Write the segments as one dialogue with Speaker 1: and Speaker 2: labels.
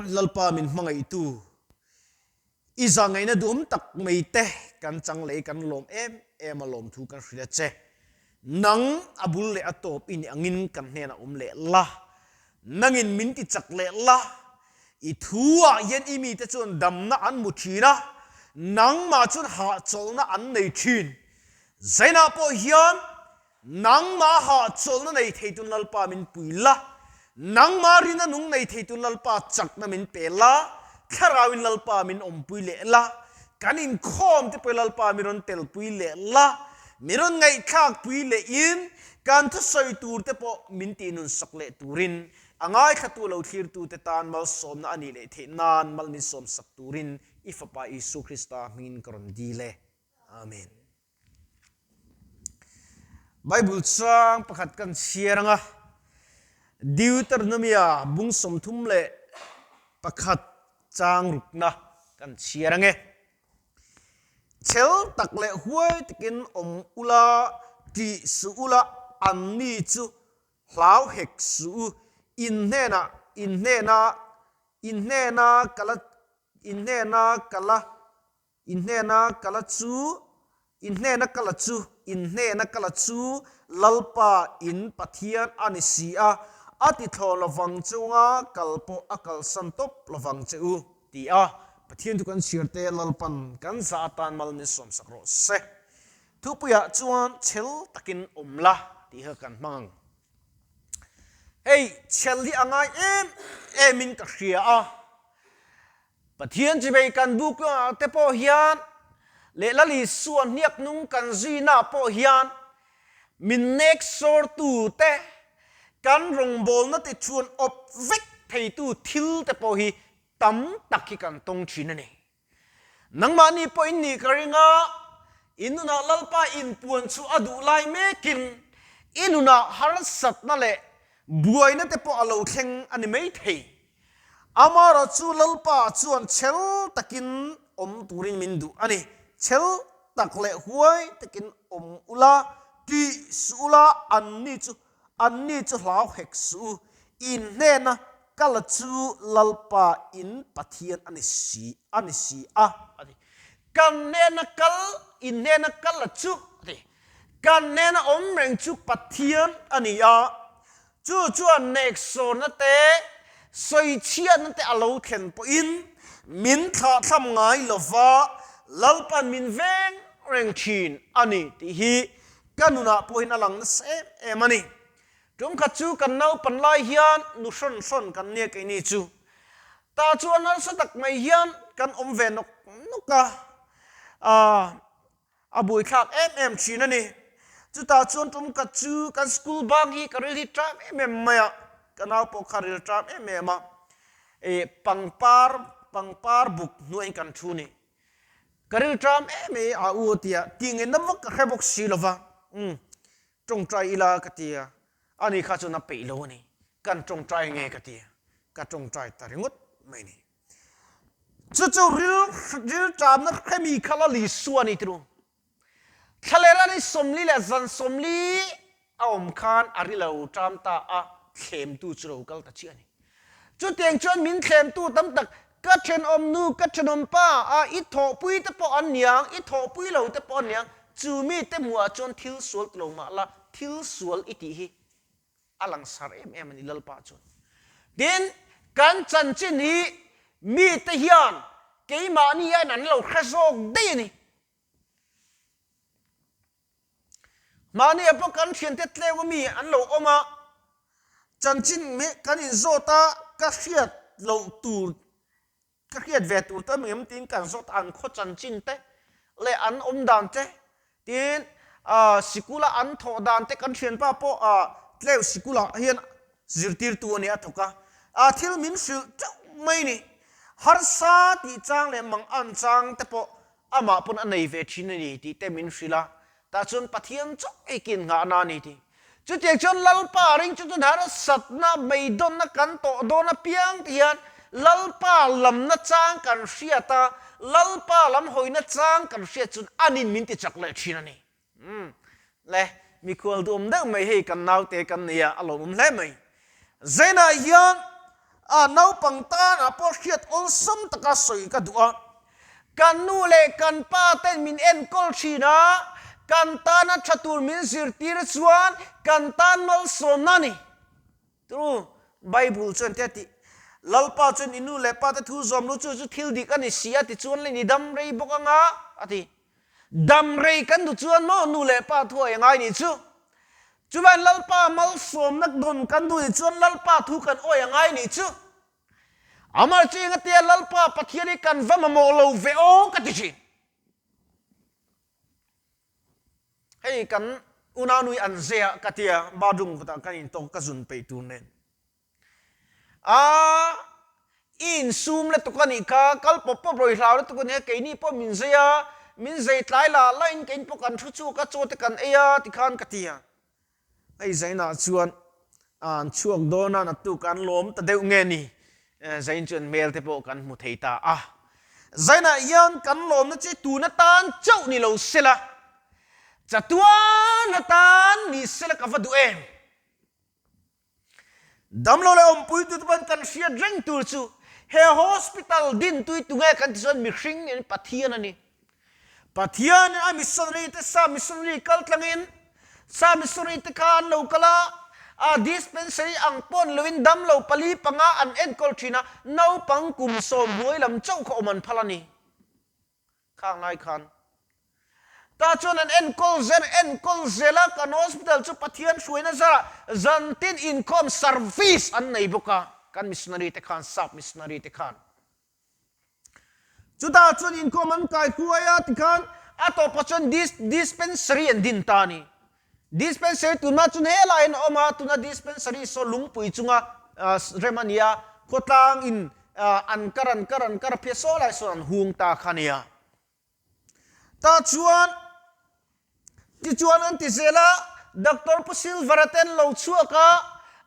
Speaker 1: Lalpa min hmangaihtu, i zahngaihna duhawm tak mai te kan chang leh i kan lawm em em a lawmthu kan hrilh a che. Nang a bul leh a tawp i nih angin kan hnenah awm leh la, nangin min ti chak leh la, i thu ah hian i mite chuan damna an hmu thin a, nangmah chuan hahchawlhna an nei thin. Zainah pawh hian Nangmah hahchawlhna nei theitu Lalpa min pui la, nangmah rina nung nei theitu Lalpa chakna min pe la, Thlarauin Lalpa min awmpui leh la, kan inkhawm te pawh Lalpa min rawn telpui leh la, min rawn ngaihthlakpui leh in kan thusawi tur te pawh min tihnunsak leh turin, a ngaithlatu lo thlirtu te tan malsawmna a nih leh theih nan mal min sawmsak turin i Fapa Isua Krista hmingin ka rawn dil e. Amen. Bible chang pakhat kan chhiar anga Deuteronomia bung 31 chang rukna kan chhiar ange. Chhel tak leh huai takin awm ula tih suh ula anni chu hlau hek suh u. In hnenah in hnena in hnena kala in hnena kala In hnena kala chu, in hnena kala chu, in hnena kala chu Lalpa in Pathian a ni si a, a ti thlawn lovang che unga kal pawh a kalsan tawp lovang che u, ti a Pathian chu kan chhiar te Lalpan kan za atan mal min sawmsak rawh se. Thupuiah chuan chhel takin awm la tih kha kan hmang ang. Hei chhel hi a ngai em emin ka hria a. Pathian chivei kan buk te pawh hian leh Lal Isua hniak nung kan zuina pawh hian min nek sawrtu te, kan rawngbawlna te chuan awp vek theitu thil te pawh hi tam tak hi kan tawng thin a ni. Nangmahni pawh in nih ka ring a, i nunah Lalpa inpuan chu a duh lai mekin i nunah harsatna leh buaina te pawh a lo thleng a ni maithei. Amara chu Lalpa chuan chhel takin awm turin min duh a ni. Chhel tak leh huai takin awm ula, tih suh ula, anni chu anni chu hlau hek suh u. In hnena kala chu Lalpa in Pathian a ni si a ni si a, a ti. Kan hnena kal, in hnena kala chu, a ti. Kan hnena awm reng chu Pathian a ni a. Chu chuan neksawnna te, sawichhiatna te a lo thlen pawhin min thlahthlam ngai lo va, Lalpan min veng reng thin a ni tih hi ka nunah pawhin a lang nasa em em a ni. Tumkhat chu kan naupan lai hian nu hrawn hrawn kan nia keini chu. Tah chuan nasa tak mai hian kan awm ve nawk nawk a, A buaithlak em em thin a ni. Chutah chuan tum khat chu kan school bang hi ka ril hi ṭam em em mai a, ka nau pawh kha ril ṭam em em a, ih pangpar pangpar buk hnuaiin kan thu ni. Ka ril ṭam em em a u a ti a, tih nge na vak ka hre bawk si lo va, umm tawngtai ila ka ti a, ani kha chuan a peih lo a ni, kan tawngtai nge ka ti a, ka tawngtai ta ringawt mai ni. Chu chu ril rilṭamna hremi kha la Lisua ni tinu. Thlalera ni 40 leh zan 40 a awm khan a ri lo ṭam ta a, thlemtu chu lo kal ta chiah a ni. Chutiang chuan min thlemtu tam tak, ka ṭhenawm nu, ka ṭhenawm pa, a i thawhpui te pawh an niang, i thawhpui lo te pawh an niang, chu mite hmuhah chuan thil sual ti lo mah la, thil sual i tih hi a langsar em em a ni Lalpa chuan. Tin, kan chanchin hi mite hian keimahni hian an lo hre zawk daih a ni. Mahni ah pawh kan thiante tleu ami an lo awm a, chanchin kan inzawt a, ka hriat loh tur Ka hriat ve tur te mem tiin kan zawt a, an khaw chanchin te leh an awm dan te tin sikula an thawh dan te kan thianpa pawh tleu sikulah hian zirtirtu a ni a thawk a, thil min hrilh teuh mai ni. Harsa tih chang leh mang an chang te pawh amah pawn a nei ve thin a ni tih te min hrilh a, tah chuan Pathian chauh eikin nghahna a ni tih. Chutiang chuan Lalpa ring chu chuan harsatna, beidawnna kan tawh dawn apiang te hian Lalpa lamna chang kan hriat a, Lalpa lam hawina chang kan hriat chuan anin min ti chak leh thin a ni. Umm le, mikhual duhawm deuh mai hei kan naute kan nei a, a lawmawm hle mai. Zainah hian. a naupang tanah pawh hriat awlsam taka sawi ka duh a. Kan nu leh kan pa ten min enkawl thin a, kan tana tha tur min zirtir chuan kan tan malsawmna a ni. True, Bible chuan tia tih, Lalpa chuan i nu leh pa te thu zawm lu chu chu thil dik a ni si a ti chuan lei ni dam rei bawk anga a ti. Dam rei kan duh chuan maw nu leh pa thu a engai nih chu. Chuvan Lalpa malsawmna dawn kan duh nih chuan Lalpa thu kan awi angai nih chu. Amah chu engatia Lalpa Pathian hi kan va mamawh lo ve aw ka ti thin. Hei kan unaunui an zia ka tia bathroom kawtah kan intawk ka zun peih tur nen. A i insum lutuk a nih kha, kal pawp pawp rawih hlau lutuk a nih kha, keini pawh min zei a, min zei tlai lah lah in keini pawh kan thu chhuak a, chaw te kan ei a tikhan ka ti a. Hei Zainah chuan an chhuak dawn a, naktuk an lawm ta deuh nge ni? Zain chuan hmel te pawh kan hmu thei ta a. Zainah hian kan lawmna chu tun atan chauh ni lo sela, chatuan atan ni sela ka va duh em? Damlo leh awmpuitu te pawn kan hriat reng tur chu he hospital din tui tunge kan ti chuan mihring in Pathian a ni. Pathian in a missionary te sa missionary kal tlangin sa missionary te kha an lo kal a, a dispensary ang pawn loin damlo pali panga an enkawl thin a, naupang kum 10 hnuai lam chauh kha awm an phal a ni. Khang lai khan tah chuan an enkawl zel enkawl zel a, kan hospital chu Pathian hruaina zarah zantin inkhawm service an nei bawk a, kan missionary te khan, sap missionary te khan. Chutah chuan inkhawm an kai hruai a tikhan a tawpah chuan dispensary an din ta a ni. Dispensary tunah chuan helai hian a awm a, tuna dispensary saw lungpui chunga rem a ni a, khawtlang in an kar an kar an kar a phiat saw lai sawn an hung ta kha a nia. Tah chuan tichuan an ti zel a, Doctor Pu Silvera te an lo chhuak a,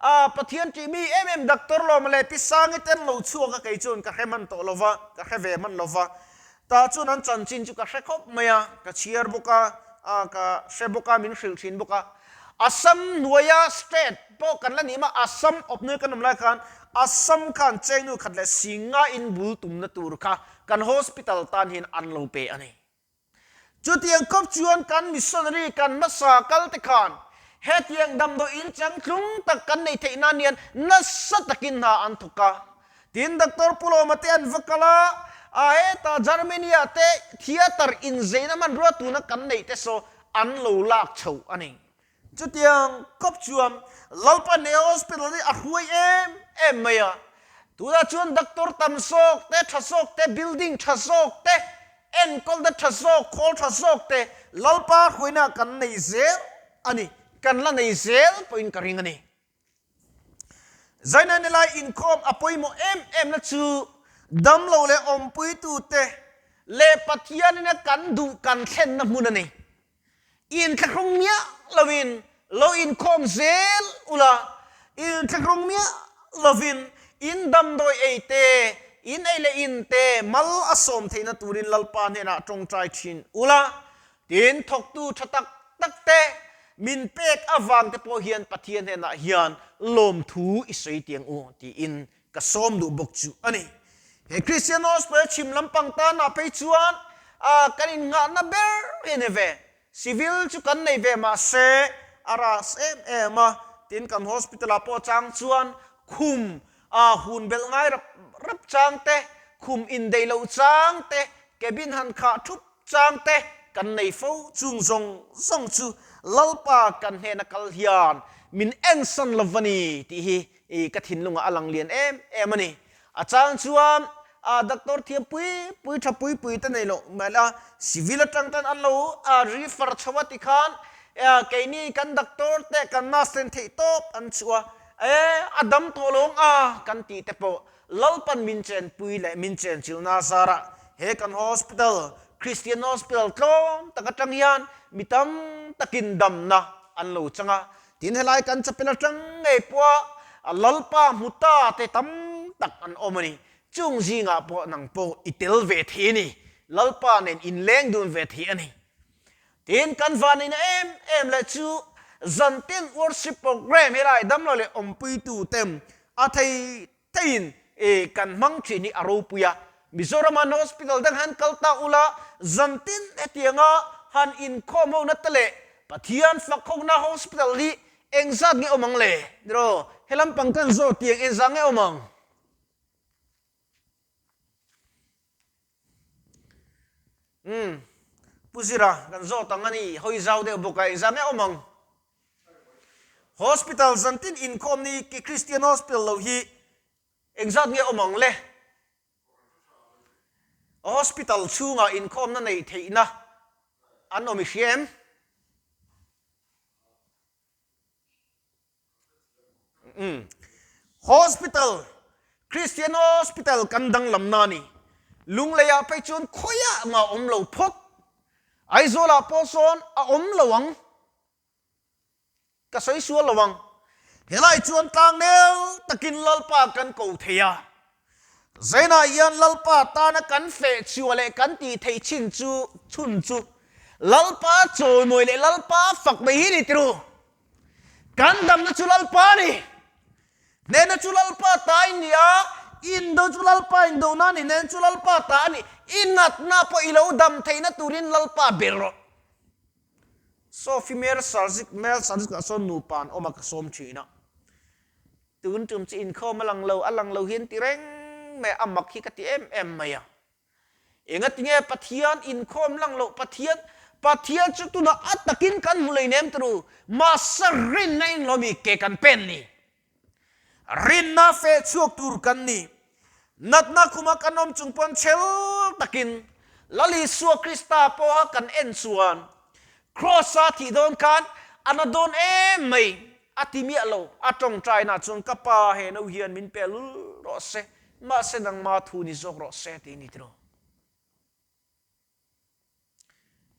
Speaker 1: ah Pathian tih mi em em Doctor Lawma leh Pi Sangi te an lo chhuak a, kei chuan ka hre hman tawh lo va, ka hre ve hman lo va. Tah chuan an chanchin chu ka hre khawp mai a, ka chhiar bawk a, ah ka hre bawk a, min hrilh thin bawk a. Assam hnuaia state pawh kan la ni mah, Assam awpnui kan awm lai khan Assam khan chengnu khat leh singa in bul tumna tur kha kan hospital tan hian an lo pe a ni. Chutiang khawp chuan kan missionary kan hmasa kal te khan hetiang damdawi in changtlung tak kan neih theih nan hian nasa takin hna an thawk a. Tin Doctor Pu Lawma te an va kal a, a hetah Germany ah te theatre inzeina hmanrua tuna kan neih te saw an lo lak chho a ni. Chutiang khawp chuan Lalpa Nea Hospital hi a hruai em em mai a, tunah chuan doctor tam zawk te, tha zawk te, building tha zawk te, enkawlna tha zawk, khawl tha zawk te Lalpa hruaina kan nei zel a ni, kan la nei zel pawhin ka ring a ni. Zaina nilai inkhawm a pawimawh em em na chu damlo leh awmpuitute leh Pathianina kan duh kan thlenna hmun a ni. Inthlahrung miah lovin lo inkhawm zel ula, inthlahrung miah lovin in damdawi ei te, in ei leh in te mal a sawm theihna turin Lalpa hnenah tawngtai thin ula, tin thawktu tha tak tak te min pek avang te pawh hian Pathian hnenah hian lawmthu i sawi tiang u tiin Ka sawm duh bawk chu a ni. He Kristian Hospital chhim lampang tanah phei chuan kan innghahna ber hi a ni ve. Civil chu kan nei ve mahse a ras em em a, tin kan hospital ah pawh chang chuan khum hun belh ngai rap rap chang te, khum indeih loh chang te, cabin han khah thup chang te kan nei fo. Chung zawng zawng chu Lalpa kan hnena kal hian min ensan lo va ni tih hi I ka thinlungah a lang lian em em a ni. A chang chuan a doctor thiam pui pui tha pui pui te nei loh mai la, civil atang tan an lo refer chho a tikhan keini kan doctor te kan nurse ten theih tawp an chhuah a, e a dam tawh lo ang a kan tih te pawh Lalpan min chenpui leh min chenchilna zarah he kan hospital Christian hospital tlawm tak atang hian mi tam takin damna an lo chang a. Tin helai kan chapel atang ngei pawha Lalpa hmu ta te tam tak an awm a ni. Chung zingah pawh nang pawh i tel ve thei a ni. Lalpa nen inleng dun ve thei a ni. Tin kan vanneihna em em leh chu zantin worship program helai damlo leh awmpuitu tem a thei. Tein e kan hmang thin hi a ropui a, Mizoram an hospital dang han kal ta ula, zantin hetianga han inkhawm ho na te leh Pathian fak ho na hospital hi engzat nge awm ang le? Niraw, helam pang kan zawt tiang engzah nge awm ang? Umm, Pu Zira kan zawt ang a ni, hawi zau deuh bawk a, engzah nge awm ang? Hospital zantin inkhawm ni ki Christian Hospital lo hi engzat nge awm ang le? Hospital chhungah inkhawmna neih theihna an awm i hria em? Umm. Hospital, Christian Hospital kan danglamna a ni. Lungleiah phei chuan khawiah mah awm lo phawt. Aizawlah pawh sawn a awm lo ang. Ka sawi sual lo ang. Helai chuan tlangnel takin Lalpa kan ko thei a. Zainah hian Lalpa tana kan feh chhuah leh kan tih theih chin chu chhun chu Lalpa chawimawi leh Lalpa fak mai hi ni tiru. Kan damna chu Lalpa a ni. Hnehna chu Lalpa ta i ni a, indo chu Lalpa indona a ni, hnehna chu Lalpa ta a ni. I natna pawh i lo dam theihna turin Lalpa ber rawh. Saw female surgic male surgic ah sawn nupa an awm a ka sawm thin a. Tun tum chu inkhawm a lang lo a lang lo hian ti reng mai a mak hi ka ti em em mai a. Engatinge Pathian inkhawm lang loh Pathian Pathian chu tunah a takin kan hmu lei nem turu mahse rinna in lo mi ke kan pen ni. Rinna feh chhuak tur kan ni. Natna khuma kan awm chung pawn chhel takin Lal Isua Krista pawha kan en chuan Kraws-a thih dawn khan a na dawn em mai a ti miah lo. A tawngtainah chuan ka Pa he no hian min pe lul rawh se, mahse nangma thu ni zawk rawh se ti ni tiraw.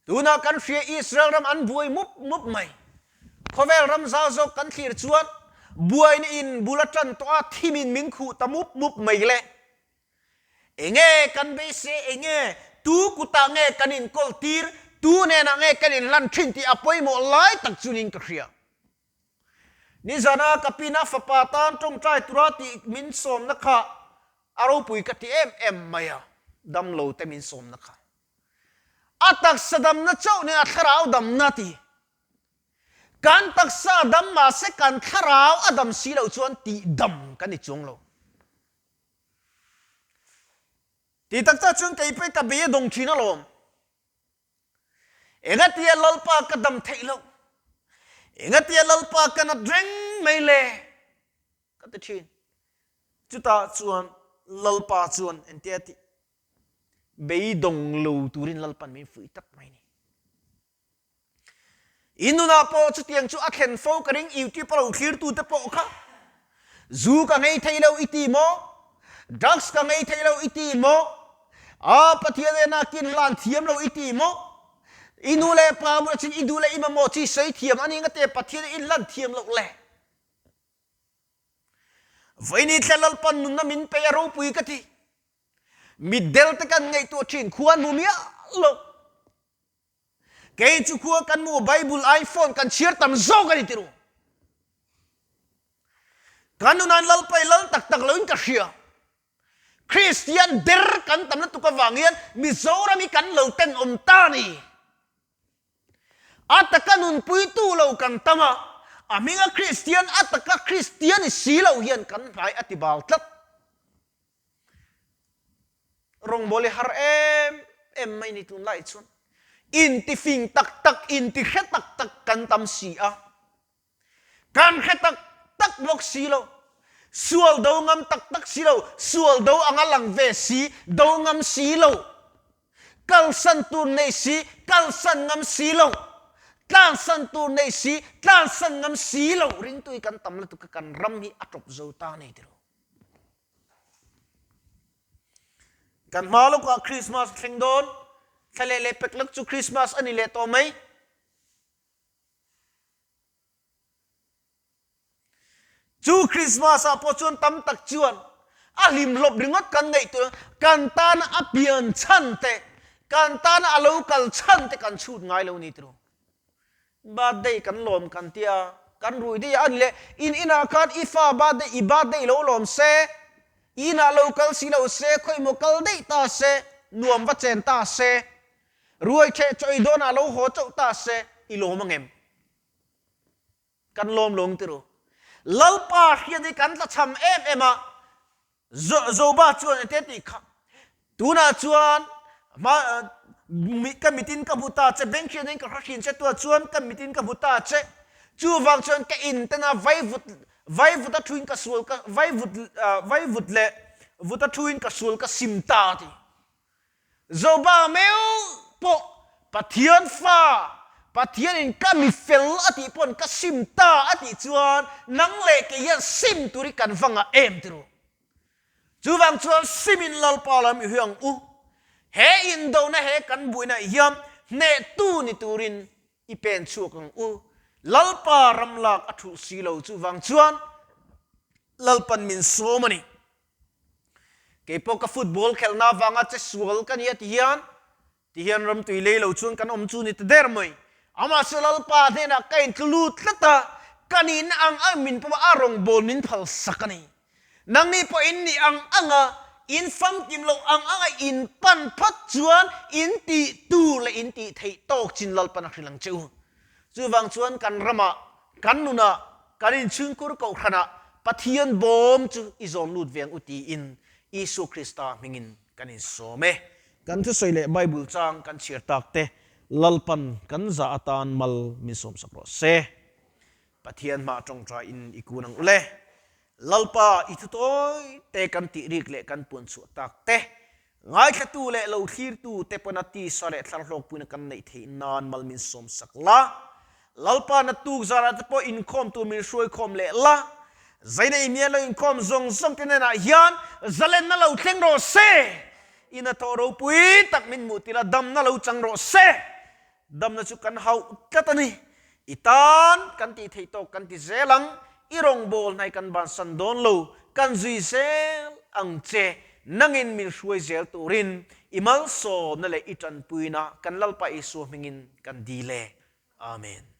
Speaker 1: Tunah kan hria Israel ram an buai mup mup mai. Khawvel ram zau zawk kan thlir chuan buaina in bul a tan tawh a, thim in min khuh ta mup mup mai le. Enge kan beisei, enge tu kutah nge kan inkawl tir, tu nenah nge kan inhlan thin tih a pawimawh lai tak chunin ka hria. Nizana ka pina fapa tan tawngtai tura tih min sawmna kha a ropui ka ti em em mai a, damlo te min sawmna kha. A taksa damna chauh nen a thlarau damna ti. Kan taksa a dam mahse kan thlarau a dam si loh chuan tih dam kan ni chuang lo. Ti tak tak chuan kei pawh ka bei a dawng thin alawm. Engatia Lalpa ka dam theih loh? Engatia Lalpa ka nat reng mai le? Ka ti thin. Chutah chuan Lalpa chuan entia tih beidawng lo turin Lalpan min fuih tak mai ni. I nunah pawh chutiang chu a thlen fo ka ring YouTube a lo thlirtute pawh kha zu ka ngei thei lo i ti maw? Drugs ka ngei thei lo i ti maw? A Pathian ena kin hlan thiam lo i ti maw? I nu leh pa bulah chin i duh leh i mamawh chi sawi thiam a ni ngate Pathian in hlan thiam loh le. Vawiini thlen Lalpan nunna min pe a ropui ka ti. Mitdel te kan ngaihtuah thin khuan hmu miah lo. Kei chu khua kan mu Bible ai phone kan chhiar tam zawk a ni ti ru. Kan nunan Lalpai lal tak tak loin ka hria. Kristian der kan tam lutuk avang hian Mizoram hi kan lo tenawm ta a ni. A taka nunpuitu lo kan tam a, a hminga Kristian a taka Kristian ni si lo hian kan hmai a ti bal tlat. Rawngbawl i har em em mai ni tunlai chuan intifing tak tak, intihre tak tak kan tam si a, kan hre tak tak bawk si lo, sual do ngam tak tak si lo, sual do anga lang ve si, do ngam si lo, kalsan tur nei si, kalsan ngam si lo, tlansan tur nei si, tlansan ngam si lo ringtui kan tam lutuk a kan ram hi a tawp zo ta nei tiro. Kan hma lawkah Christmas a thleng dawn, thla leh leh pek lawk chu Christmas a ni leh tawh mai. Chu Christmas ah pawh chuan tam tak chuan a hlim hlawp ringawt kan ngaihtuah kan tana a pian chhan te, kan tana a lo kal chhan te kan chhut ngai lo ni tiraw. Birthday kan lawm kan tia, kan rui daih a, a ni leh in inah khan i fa birthday, i birthday lo lawm se. Inah lo kal si lo se, khawimaw kal daih ta se, nuam va chen ta se, ruai theh chaw ei dawnah lo haw chauh ta se, i lawm ang em? Kan lawm lo ang ti ru. Lalpa hriat hi kan tlachham em em a, Joba chuan ete tih kha, Tunah chuan hma ka mitin ka hmu ta che, beng hriatin ka hre hrin che, tunah chuan ka mitin ka hmu ta che, chuvang chuan ka intena vaivut vaivut a thuin ka sual ka vaivut vaivut leh vut a thuin ka sual ka sim ta a ti. Joba meuh pawh Pathian fa, Pathianin ka mi fel a tih pawn ka sim ta a tih chuan nang leh kei hian sim tur hi kan va ngah em ti ru. Chuvang chuan simin Lalpa lam i hui ang u. He indona he kan buaina hian hnehtu ni turin i pen chhuak ang u. Lalpa ram lak a thulh si lo chuvang chuan Lalpan min sawm a ni. Kei pawh ka football khelhna avanga che sual ka nia ti hian, ti hian ramtui lei lo chuan kan awm chu ni ta der mai. Amah chu Lalpa hnenah ka intlu lut tlat a, ka nihna ang ang min pawh a rawngbâwl min phal sak a ni. Nangni pawh in nih ang anga in famkim loh ang anga in pan phawt chuan in tih tur leh in tih theih tawk chin Lalpan a hrilh ang che u. Chuvang chuan kan ramah, kan nunah, kan inchhungkur kohhranah Pathian bawm chu i zawn lut ve ang u tiin Isua Krista hmingin kan insawm e. Kan thusawi leh Bible chang kan chhiar tak te Lalpan kan zah atan mal min sawmsak rawh se. Pathian hmah tawngtaiin i kun ang u le. Lalpa i thutawi te kan tih rik leh kan puan chhuah tak te Ngaithlatu leh lo thlirtu te pawn a tisa leh thlarhlawkpuina kan neih theih nan mal min sawmsak la. Lalpa na tuk zarah te pawh inkhawm tur min hruaikhawm leh la. Zaina i mian lo inkhawm zawng zawng te hnenah hian zalenna lo thleng rawh se. I hnathawh ropui tak min hmuh tila damna lo chang rawh se. Damna chu kan hauh tlat a ni. I tan kan tih theih tawk kan ti zel ang, i rawngbâwl hnai kan bansan dawn lo, kan zui zel ang che. Nangin min hruai zel turin i malsawmna leh i ṭanpuina kan Lalpa Isua hmingin kan dil e. Amen.